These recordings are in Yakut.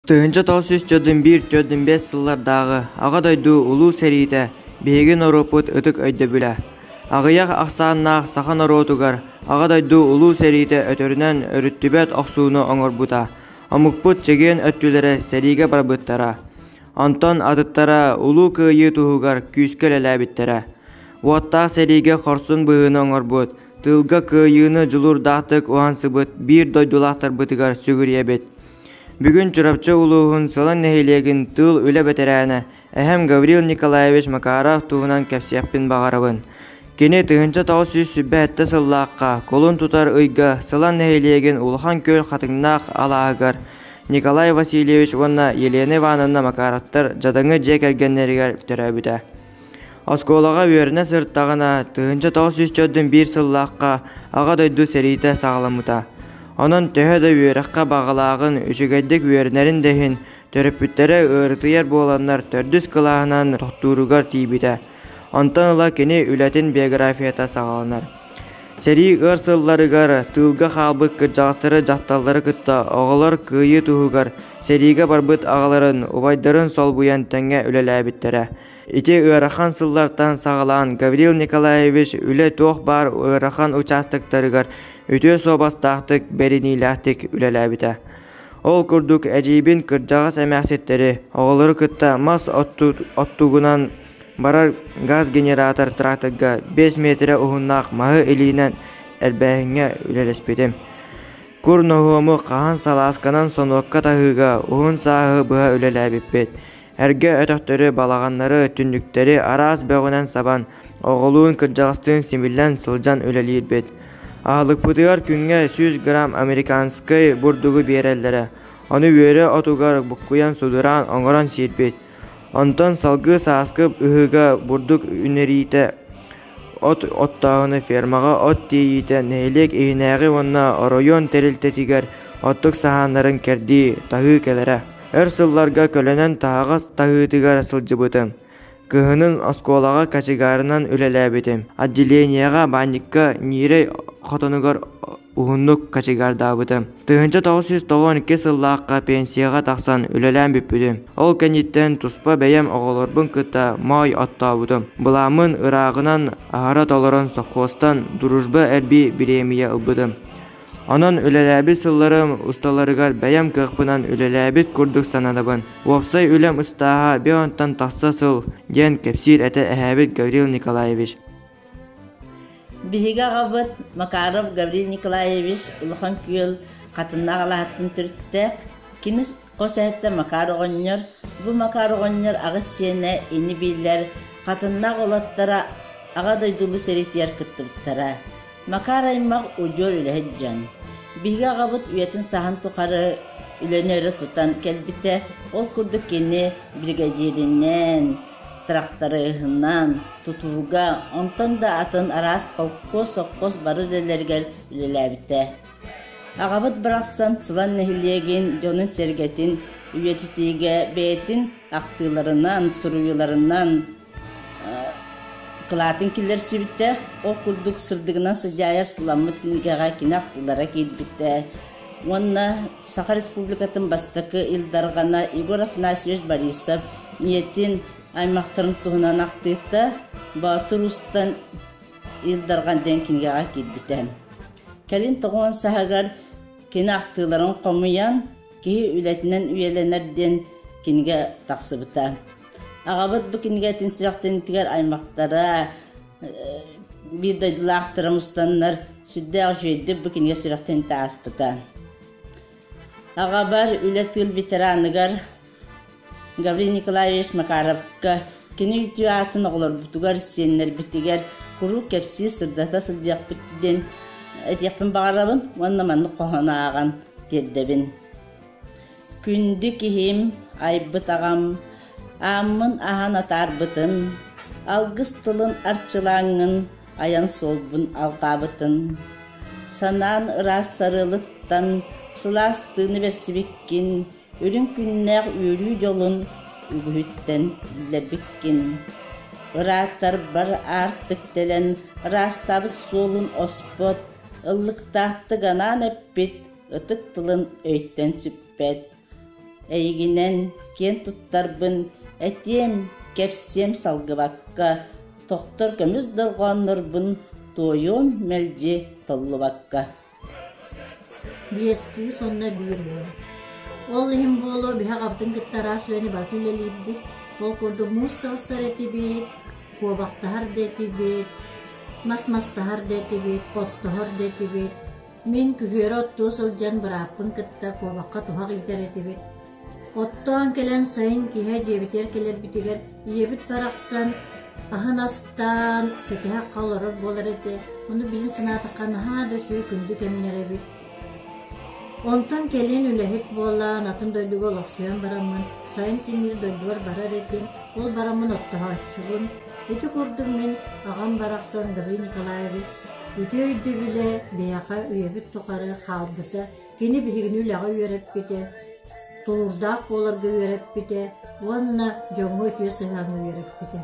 1941-45 сыллардааҕы Аҕа дойду Улуу сэриитэ биһиги норуоппут ытык өйдөбүлэ. Аҕыйах ахсааннаах саха норуотугар Аҕа дойду Улуу сэриитэ өтөрүнэн өрүттүбэт охсууну оҥорбута. Омукпут чэгиэн өттүлэрэ сэриигэ барбыттара. Онтон атыттара Улуу Кыайыы туһугар күүскэ үлэлээбиттэрэ. Уоттаах сэриигэ хорсун быһыыны оҥорбут, тыылга кыайыыны дьулуурдаахтык уһансыбыт биир дойдулаахтарбытыгар сүгүрүйэбит. Бүгүн Чурапчы улууһун Сылаҥ нэһилиэгин тыыл үлэ бэтэрээнэ, эһэм Гаврил Николаевич Макаров туһунан кэпсиэхпин баҕарабын. Кини 1927 сыллаахха кулун тутар ыйга Сылаҥ нэһилиэгин Улахан Күөл Хатыҥнаах алааһыгар Николай Васильевич уонна Елена Ивановна Макаровтар дьадаҥы дьиэ кэргэннэригэр төрөөбүтэ. Оскуолаҕа үөрэнэ сырыттаҕына, 1941 сыллаахха Аҕа дойду сэриитэ саҕаламмыта. Онон төһө да үөрэххэ баҕалааҕын, үчүгэйдик үөрэнэрин да иһин, төрөппүттэрэ ыарытыйар буоланнар төрдүс кылааһынан тохтууругар тиийбитэ. Онтон ыла кини үлэтин биографията саҕаланар. Сэрии ыар сылларыгар тыылга хаалбыт кырдьаҕастары дьахталлары кытта оҕолор кыайыы туһугар сэриигэ барбыт аҕаларын, убайдарын солбуйан тэҥҥэ үлэлээбиттэрэ. Ити ыарахан сыллартан саҕалаан Гаврил Николаевич үлэ туох баар ыарахан учаастактарыгар үтүө суобастаахтык, бэриниилээхтик үлэлээбитэ. Ол курдук эдьиийбин кырдьаҕас эмээхситтэри, оҕолору кытта мас оттугунан барар газ-генератор тракторга 5 миэтэрэ уһуннаах маһы илиинэн элбээһиҥҥэ үлэлэспитим. Кур ноһуому хаһан салаасканан сонуокка таһыыга уһун сааһы быһа үлэлээбиппит. Эргэ өтөхтөрү, балаҕаннары, түннүктэри араас бөҕүнэн сабан, оҕолуун кырдьаҕастыын симиллэн сылдьан үлэлиирбит. Аһылыкпытыгар күҥҥэ 100 грамм американскай бурдугу биэрэллэрэ, ону үөрэ отугар буккуйан судураан оҥорон сиирбит. Онтон салгыы сааскы ыһыыга бурдук үнэриитэ, от оттооһуна фермаҕа от тиэйиитэ нэһилиэк иһинээҕи уонна оройуон тэрилтэтигэр оттук саһааннарын кэрдии, таһыы кэлэрэ. Өр сылларга көлөнөн таһаҕас таһыытыгар сылдьыбытым. Кыһынын оскуолаҕа кочегарынан үлэлээбитим. Отделениеҕа баанньыкка ньиирэй хотонугар уһуннук кочегардаабытым. 1992 сыллаахха пенсияҕа тахсан үлэлээн бүппүтүм. Ол кэнниттэн туспа бэйэм оҕолорбун кытта моой оттообутум. Былааммын ырааҕынан аһара толорон совхозтан «Дружба» эрбии бириэмийэ ылбытым. Онон үлэлээбит сылларым усталарыгар бэйэм кыахпынан үлэлээбит курдук сананабын. Уопсай үлэм ыстааһа бионтан тахса сыл, диэн кэпсиир этэ эһээбит Гаврил Николаевич. Биһиги аҕабыт Макаров Гаврил Николаевич Улахан Күөл Хатыннаах алааһыттан төрүттээх. Кини хос эһэтэ Макар оҕонньор. Бу Макар оҕонньор аҕыс сиэнэ ини-биилэр Хатыннаах уолаттара Аҕа дойдулуу сэриитигэр кыттыбыттара. Макар аймах удьуор үлэһит дьон. Биһиги аҕабыт үйэтин саһан тухары үлэни өрө тутан кэлбитэ. Ол курдук кини биригэдьииринэн, тырахтарыыһынан, тутууга, онтон да атын араас холкуос, сопхуос бары үлэлэригэр үлэлээбитэ. Аҕабыт барахсан Сылан нэһилиэгин дьонун-сэргэтин үйэтитиигэ бэйэтин ахтыыларынан, суруйууларынан кылаатын киллэрсибитэ. Ол курдук сырдыгынан сыдьаайар сыламмыт кинигэҕэ кини ахтыылара киирбитэ. Уонна Саха Республикатын бастакы Ил Дархана Егор Афанасьевич Борисов ийэтин аймахтарын туһунан ахтыыта Боотур Уустан Ил Дархан диэн кинигэҕэ киирбитэ. Кэлин тоҕуон саһыгар кини ахтыыларын хомуйан, киһи үлэтинэн үйэлэнэр диэн кинигэ тахсыбыта. Аҕабыт бу кинигэтин сүрэхтэнитигэр аймахтара, биир дойдулаахтара мустаннар сүрдээх үчүгэйдик бу кинигэ сүрэхтэниитэ ааспыта. Аҕабар үлэ тыыл ветераныгар Гаврил Николаевич Макаровка кини үтүө аатын оҕолорбутугар, сиэннэрбитигэр куруук кэпсии, сырдата сылдьыахпыт диэн этиэхпин баҕарабын уонна маннык хоһоон ааҕан тиэрдэбин. Күндү киһим, айбыт аҕам, ааммын аһан атаарбытын, алгыс тылын арчылааҥҥын айан суолбун алҕаабытын, санаан ыраас сарыалыттан сылаас тыыны бэрсибиккин, үрүҥ күннээх үөрүү дьолун үгүһүттэн биллэрбиккин. Ырааттарбар аартык тэлэн, ыраастаабыт суолун оспот, ыллыктаахтык анаан эппит ытык тылын өйтөн сүппэт. Эйигинэн киэн туттарбын этиэм, кэпсиэм салгыбакка, тохтор көмүс дорҕооннорбун туойуом мэлдьи толлубакка. Биэс кыыс уонна биир уол. Ол иһин буолуо биһи аҕабытын кытта араас үлэни барытын үлэлиирбит. Ол курдук муус сылсар этибит, куобахтаһар да этибит, мас мастаһар да этибит, оттоһор да этибит. Мин күһүөрү оттуу сылдьан бырааппын кытта куобахха туһах иитэр этибит. Оттоон кэлэн сайын киэһэ дьиэбитигэр кэлэрбитигэр ийэбит барахсан аһын астаан, кэтэһэ олорор буолар этэ. Ону билин санаатахха наһаа да үчүгэй күндү кэмнэр эбит. Онтон кэлин үлэһит буолан, атын дойдуга олохсуйан бараммын, сайын син биир дойдубар барар этим. Ол бараммын оттоһооччубун. Ити курдук мин аҕам барахсан Гаврил Николаевич үтүө өйдөбүлэ биһиэхэ үйэбит тухары хаалбыта. Кини биһигини үлэҕэ үөрэппитэ, тулуурдаах буоларга үөрэппитэ уонна дьоҥҥо үтүө сыһыаҥҥа үөрэппитэ.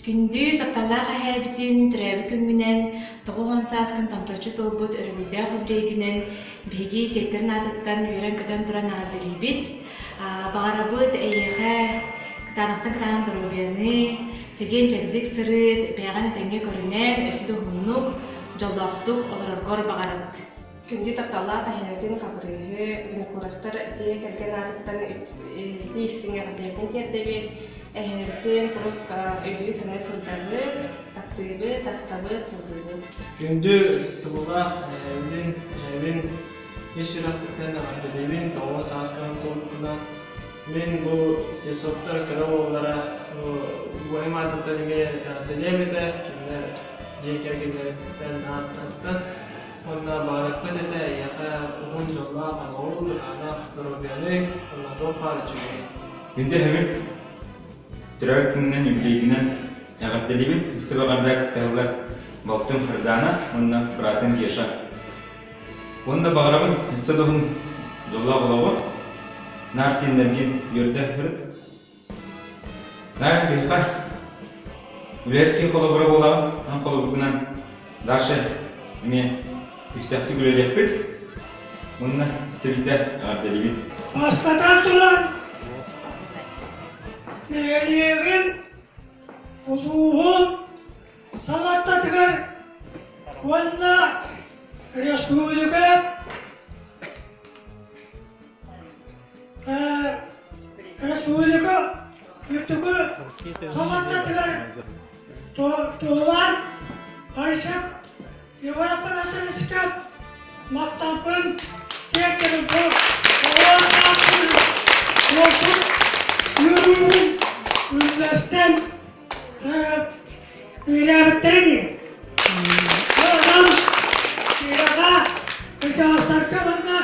Күндү тапталлаах эһээбитин төрөөбүт күҥҥүнэн, 90 сааскын томточчу туолбут өрөгөйдөөх үбүлүөйгүнэн биһиги сиэттэрин аатыттан үөрэн-көтөн туран эҕэрдэлиибит. Баҕарабыт эйиэхэ кытаанахтан кытаанах доруобуйаны, чэгиэн-чэбдик сырыт, бэйэҕин этэҥҥэ көрүнэн, өссө да уһуннук, дьоллоохтук олороргор баҕарабыт. Күндү тапталлаах эһээбитин Хабырыыһы Винокуровтар дьиэ кэргэн аатыттан итии истиҥ эҕэрдэбитин тиэрдэбит. Эһээбитин куруук өйдүү-саныы сылдьабыт, таптыыбыт, ахтабыт, сылдыыбыт. Күндү ытыктабыллаах эһээбитин, эһээбин ис сүрэхпиттэн эҕэрдэлиибин, тоҕуон саасканан туолбутунан. Мин бу Слепцовтар кыра уоллара убайым аатыттан эмиэ эҕэрдэлиэм этэ, кинилэр дьиэ кэргэннэриттэн ааттартан. Уонна баҕарыахпыт этэ эйиэхэ уһун дьоллоох олоҕу, кытаанах доруобуйаны уонна туох баар үчүгэйи. Күндү эһэбит, төрөөбүт күнүнэн, юбилейгинэн эҕэрдэлиибин. Өссө баҕарда кыттыһаллар балтым Хардана уонна быраатым Кеша. Уонна баҕарабын өссө да уһун дьоллоох олоҕу, наар сиэннэргин үөрдэ сырыт. Наар биһиэхэ үлэһит киһи холобура буолаҕын, эн холобургунан Даша эмиэ күүстээхтик үлэлиэхпит уонна сирдэ эҕэрдэлиибин. Бастатан туран, нэһилиэгин, улууһун салалтатыгар уонна республика Республика үрдүкү салалтатыгар туһулаан Айсен Егор Афанасьевичка махталбын тиэрдэбин. Бу оҕо сааспын уолбут үөрүүбүн үллэстэн Үөрээбиттэрин Онон киһиэхэ, кырдьаҕастарга уонна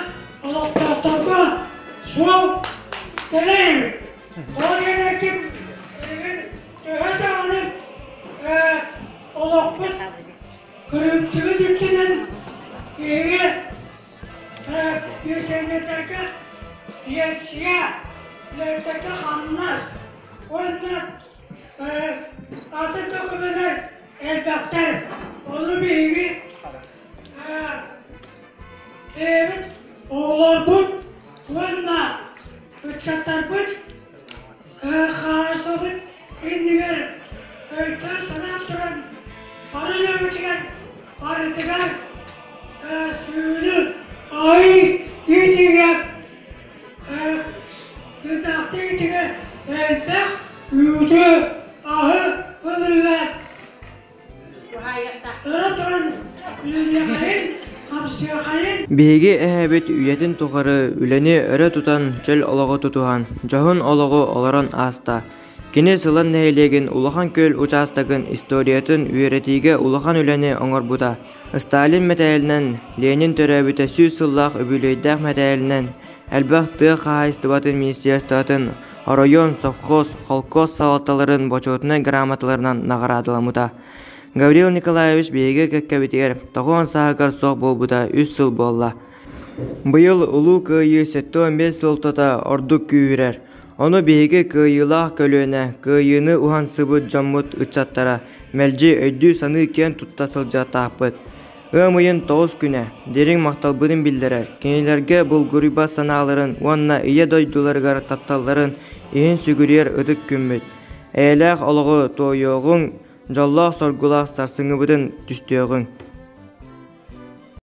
олохтоохторго суол дэлэй эбит. Ол диэнэргин билигин төһө даҕаны олохпут кырыымчыгын үрдүнэн биһиги пенсионердарга пенсия, үлэһиттэргэ хамнас уонна Атын да көмөлөр элбэхтэр. Ону биһиги бэйэбит оҕолорбут уонна ыччаттарбыт хаһаайыстыбабыт иннигэр өйдөөн-санаан туран бары үлэбитигэр барытыгар сүүнү аһыы иитиигэ тыытаахтыы иитиигэ элбэх үүтү, аһы ылыыга өрө туран үлэлиэхэйин, хамсыахайын. Биһиги эһээбит үйэтин тухары үлэни өрө тутан, чөл олоҕу тутуһан, дьоһун олоҕу олорон ааста. Кини Сылан нэһилиэгин Улахан Күөл учаастагын историятын үөрэтиигэ улахан үлэни оҥорбута. Сталин мэтээлинэн, Ленин төрөөбүтэ 100 сыллаах үбүлүөйдээх мэтээлинэн, элбэх тыа хаһаайыстыбатын министерствотын, оройуон, совхоз, холкуос салалталарын бочуотунай грамоталарынан наҕараадаламмыта. Гаврил Николаевич биһиги кэккэбитигэр 90 сааһыгар суох буолбута үс сыл буолла. Быйыл Улуу Кыайыы 75 сылтата ордук күүһүрэр. Ону биһиги кыайыылаах көлүөнэ, кыайыыны уһансыбыт дьоммут ыччаттара мэлдьи өйдүү-саныы киэн тутта сылдьыахтаахпыт. Ыам ыйын тоҕус күнэ дириҥ махталбытын биллэрэр, кинилэргэ булгуруйбат санааларын уонна Ийэ дойдуларыгар тапталларын иһин сүгүрүйэр ытык күммүт. Эйэлээх олоҕу туойуоҕуҥ, дьоллоох-соргулаах сарсыҥҥыбытын түстүөҕүҥ.